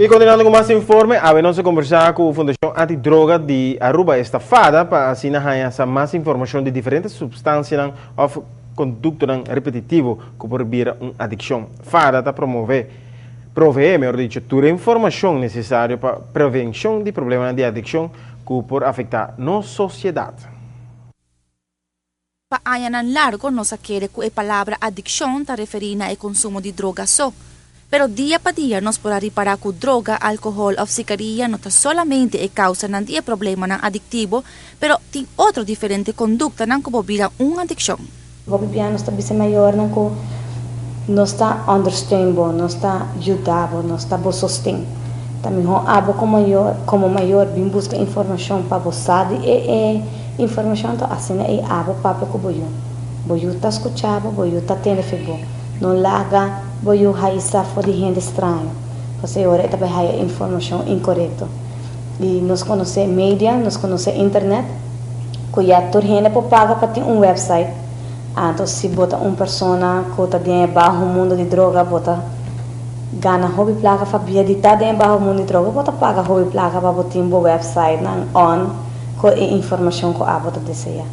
Y continuando cu mas informe, awe nos a conversa cu Fundacion Antidroga di Aruba, esta FADA, pa asina haya mas informacion di diferente substancia of conducta repetitivo cu por bira un adiccion. FADA ta promove, provee, mihor dicho, tur informacion necesario pa prevencion di problema di adiccion cu por afecta nos sociedad. Pa añanan largo nos a kere cu e palabra adiccion ta referi na e consumo di droga so. Pero dia pa dia nos por ripara cu droga, alcohol of sigaria no ta solamente e causa nan di e problemanan adictivo, pero tin otro diferente conductanan cu por bira un adiccion. Hopi bia nos ta bisa mayornan cu nos ta ondersteun bo, nos ta yuda bo, nos ta bo sosten. Ta miho abo como mayor bin busca informacion pa bo sa di e informacion, anto asina e abo papia cu bo yu. Bo yu ta scucha bo, bo yu ta tende fi bo. No laga bo yu haya sa for di hende straño. Pasobra ora e ta bay haya informacion incorecto. Y nos conoce media, nos conoce internet, cu ya tur hende por paga pa tin un website. Anto, si bo ta un persona cu ta den baho mundo di droga, bo ta gana hopi placa pa via di ta den baho mundo di droga, bo ta paga hopi placa pa bo tin bo website nan on cu e informacion cu abo ta desea.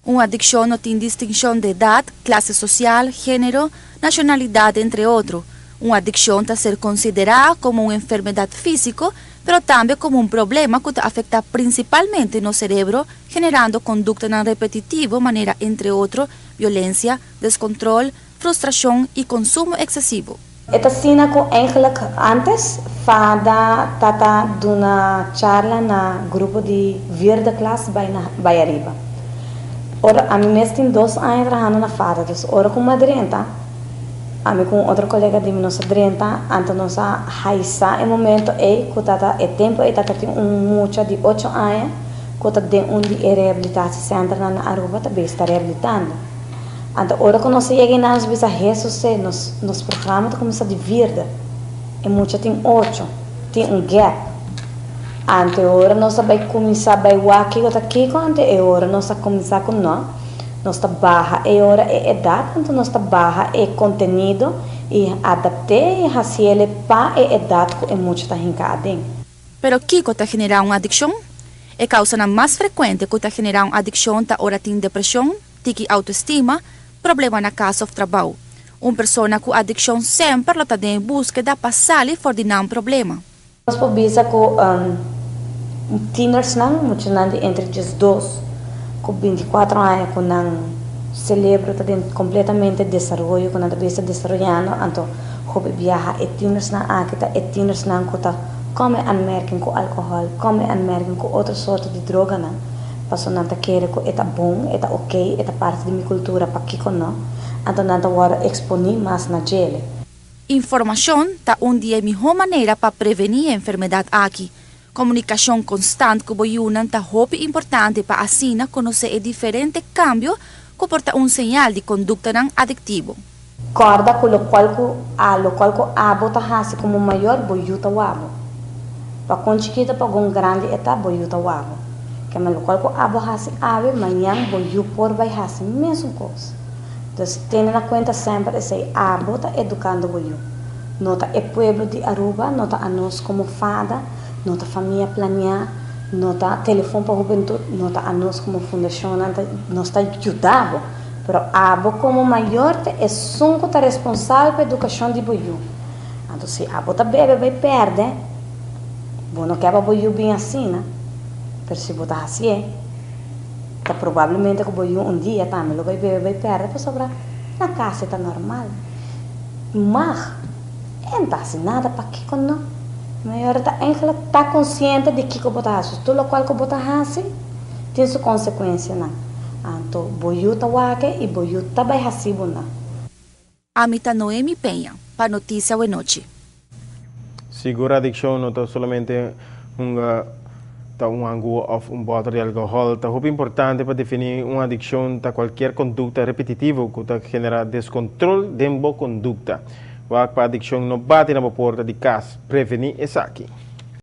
Un adiccion no tin distincion di edad, clase social, genero, nacionalidad, entre otro. Un adiccion ta ser considera como un enfermedad fisico, pero tambe como un problema cu ta afecta principalmente nos cerebro, generando conducta repetitivo, manera, entre otro, violencia, descontrol, frustracion y consumo excesivo. E ta asina cu eigenlijk antes FADA tabata duna charla na grupo di vierde klas bay na bay ariba. Ora ami mes tin 2 aña trahando na FADA, dus ora cu m'a drenta, ami cu otro colega di mi nos a drenta, anto nos a haya e momento ey cu tabata e tempo ey tabata tin un mucha di 8 aña cu ta den un di rehabilitatiecentrum na Aruba tambe ta rehabilitando. Anto ora cu nos yega nos bisa Jesus, nos programa ta cuminsa di vierde. E mucha tin 8, tin un gap. Anto ora nos bay cuminsa bay wak kico ta kico, anto e ora nos a cuminsa cu no. Nos ta baha e ora e edad, anto nos ta baha e contenido y adapta y haci'e pa e edad cu e mucha ta hinca aden. Pero kico ta genera un adiccion? E causa mas frecuente cu ta genera un adiccion ta ora tin depresion, tiki autoestima, problema na cas of trabou. Un persona cu adiccion semper lo ta den busqueda pa sali for di un problema. Nos por bisa cu tieners nan, mucha nan di entre 12 cu 24 aña, cu nan cerebro ta completamente desaroya, cu nan ta desaroyando, anto hopi biaha e tieners nan aki ta e tieners nan cu ta come aanmerking cu alcohol, come aanmerking cu otro sorto di droga nan. Paso nan ta kere cu e ta bon, e ta ok, e ta parti di mi cultura, pakico no. Anto nan ta wordo exponi mas na dje. Informacion ta un di e miho manera pa preveni e enfermedad aki. Comunicacion constante cu bo yiunan ta hopi importante pa asina conoce e diferente cambio cu por ta un señal di conducta nan adictivo. Corda cu locual cu a locual cu abo ta hasi como mayor, bo yu ta wak bo. Pa con chikito pa con grandi e ta, bo yu ta wak bo. Kemen locual cu abo hasi awe, mañan bo yu por bay hasi mesun cos. Dus tene na cuenta semper esey: abo ta educando bo yu. No ta e pueblo di Aruba, no ta anos como FADA, no ta Famia Planea, no ta Telefon pa Hubentud, no ta anos como fundacion, nos ta yuda bo. Pero abo como mayor ta esun cu ta responsabel pa educacion di bo yu. Anto si abo ta bebe bay perde, bo no kier pa bo yu bin asina, pero si bo ta haci'e, ta probablemente cu bo yu un dia tambe lo bay bebe bay perde, pasobra na cas ta normal. Mag, e no ta haci nada, pakico no? Mayor ta eigenlijk ta consciente di kico bo ta haci. Tur locual cu bo ta haci tin su consecuencia nan. Anto bo yu ta wak e y bo yu ta bay haci bo na. Ami ta Noemi Peña, pa Noticia Nochi. Sigur, adiccion no ta solamente un angua of un boter di alcohol. Ta hopi importante pa defini un adiccion ta cualkier conducta repetitivo cu ta genera descontrol di bo conducta. Wak pa adiccion no bati na porta di cas, preveni esaki.